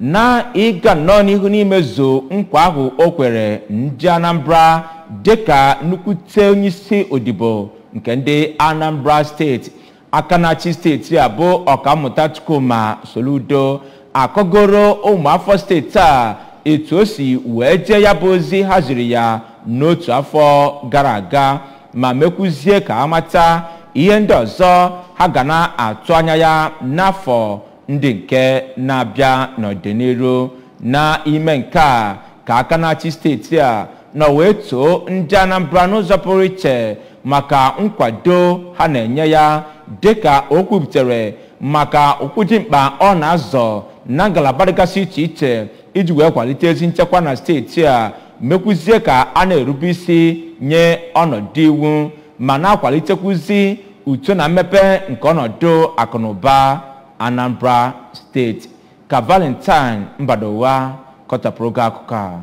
Na ịga nnọọ n'ihu n'imezu nkwa ahụ o kwere ndị Anambra dịka nnukwute onyeisi odibo nke ndị Anambra Steeti. Aka na-achị steeti a bụ Ọkammụta Chukwuma Soludo akọgoro ụmụafọ steeti a etu o si wee jee ya bụ ozi ha ziri ya n'otu afọ gara aga, ma mekwuzie ka amata ihe ndị ọzọ ha ga na-atụ anya ya n'afọ ndị nke na-abịa n'ọdịnihu. Na ime nke a ka aka na-achị steeti a nọ wee too ndị Anambra n'ụzọ pụrụ iche maka nkwado ha na-enye ya, dịka o kwuputere maka okwu dị mkpa ọ na-azọ na ngalaba dịgasị iche iche iji wee kwalite ezi nchekwa na steeti a, mekwuzie ka a na-erube isi nye ọnọdụ iwu ma na-akwalitekwuzi uto na mmepe nke ọnọdụ akụnụba Anambra Steeti. Ka Valentine Mbadowa kọtapụrụ gị akụkọ a.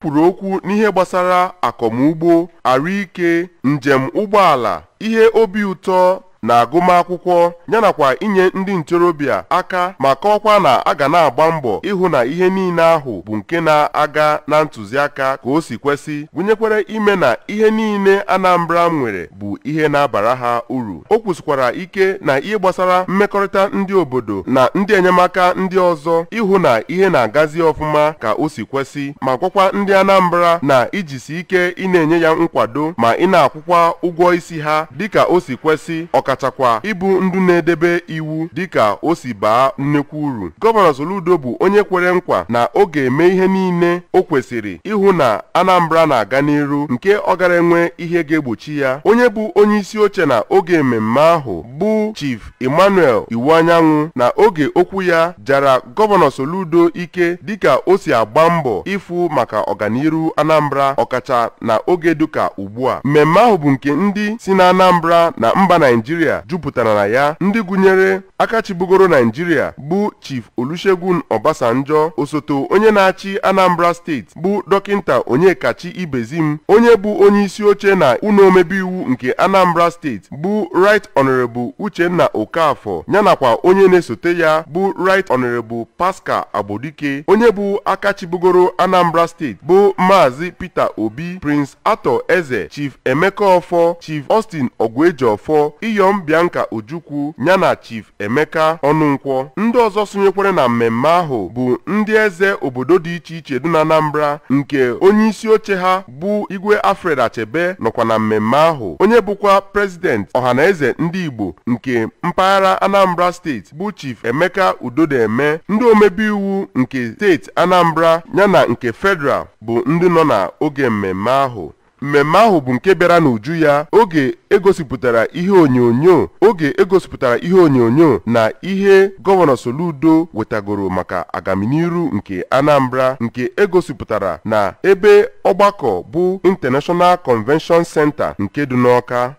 Kwuru okwu n'ihe gbasara akọmugbo, arụike, njem ụgbọala, ihe obi ụtọ na agụmakwụkwọ, yanakwa inye ndị ntorobịa aka, ma kọwakwa na a ga na-agba mbọ ịhụ na ihe niile ahụ bụ nke na-aga na ntụziaka ka o si kwesị, gụnyekwara ime na ihe niile Anambra nwere bụ ihe na-abara ha uru. O kwusikwara ike na ihe gbasara mmekọrịta ndị obodo na ndị enyemaka ndị ọzọ ịhụ na ihe na-agazi ọfụma ka o si kwesị, ma gwakwa ndị Anambra na ijisi ike ị na-enye ya nkwado ma ị na-akwụkwa ụgwọ isi ha dịka o si kwesị, ọkachakwa ịbụ ndụ na-edebe iwu dịka o si baa nnukwu uru. Gọvanọ Soludo bụ onye kwere nkwa na ọ ga-eme ihe niile o kwesịrị ịhụ na Anambra na-aga n'iru, nke ọ gara enwe ihe ga-egbochi ya. Onye bụ onye isi oche na oge mmemme ahụ bụ Chief Emmanuel Iwuanyanwu, na oge okwu ya jara Gọvanọ Soludo ike dịka o si agba mbọ ịfụ maka ọganiru Anambra, ọkacha na oge dịka ugbu a. Mmemme ahụ bụ nke ndị si na Anambra na mba Naijiria jupụtara na ya, ndị gụnyere akachibugoro Naijiria bụ Chief Olusegun Obasanjo, osote onye na-achị Anambra Steeti bụ Dọkịnta Onyekachi Ibezim, onye bụ onye isi oche na ụlọ omebe iwu nke Anambra Steeti bụ Right Honorable Uchenna Okafor, yanakwa onye na-esote ya bụ Right Honorable Pascal Agbodike, onye bụ akachibugoro Anambra Steeti bụ Maazị Peter Obi, Prince Arthur Eze, Chief Emeka Ofo, Chief Austin Ogwejiofo, Iyom Bianca Ojukwu, yana Chief Emeka Ọnụnkwọ. Ndị ọzọ sonyekwere na mmemme ahụ bụ ndị eze obodo dị iche iche dị na Anambra, nke onye isi oche ha bụ Igwe Alfred Achebe nọkwa na mmemme ahụ, onye bụkwa prezident Ọhanaeze ndị Igbo nke mpaghara Anambra Steeti bụ Chief Emeka Udodeme, ndị omebe iwu nke steeti Anambra yana nke federal bụ ndị nọ n'oge mmemme ahụ. Mmemme ahụ bụ nke bịara n'uju ya oge egosipụtara ihe onyonyo oge egosipụtara ihe onyonyo na ihe Gọvanọ Soludo wetagoro maka agamniru nke Anambra, nke egosipụtara na ebe ọgbakọ bụ International Convention Center nke dị n'Awka.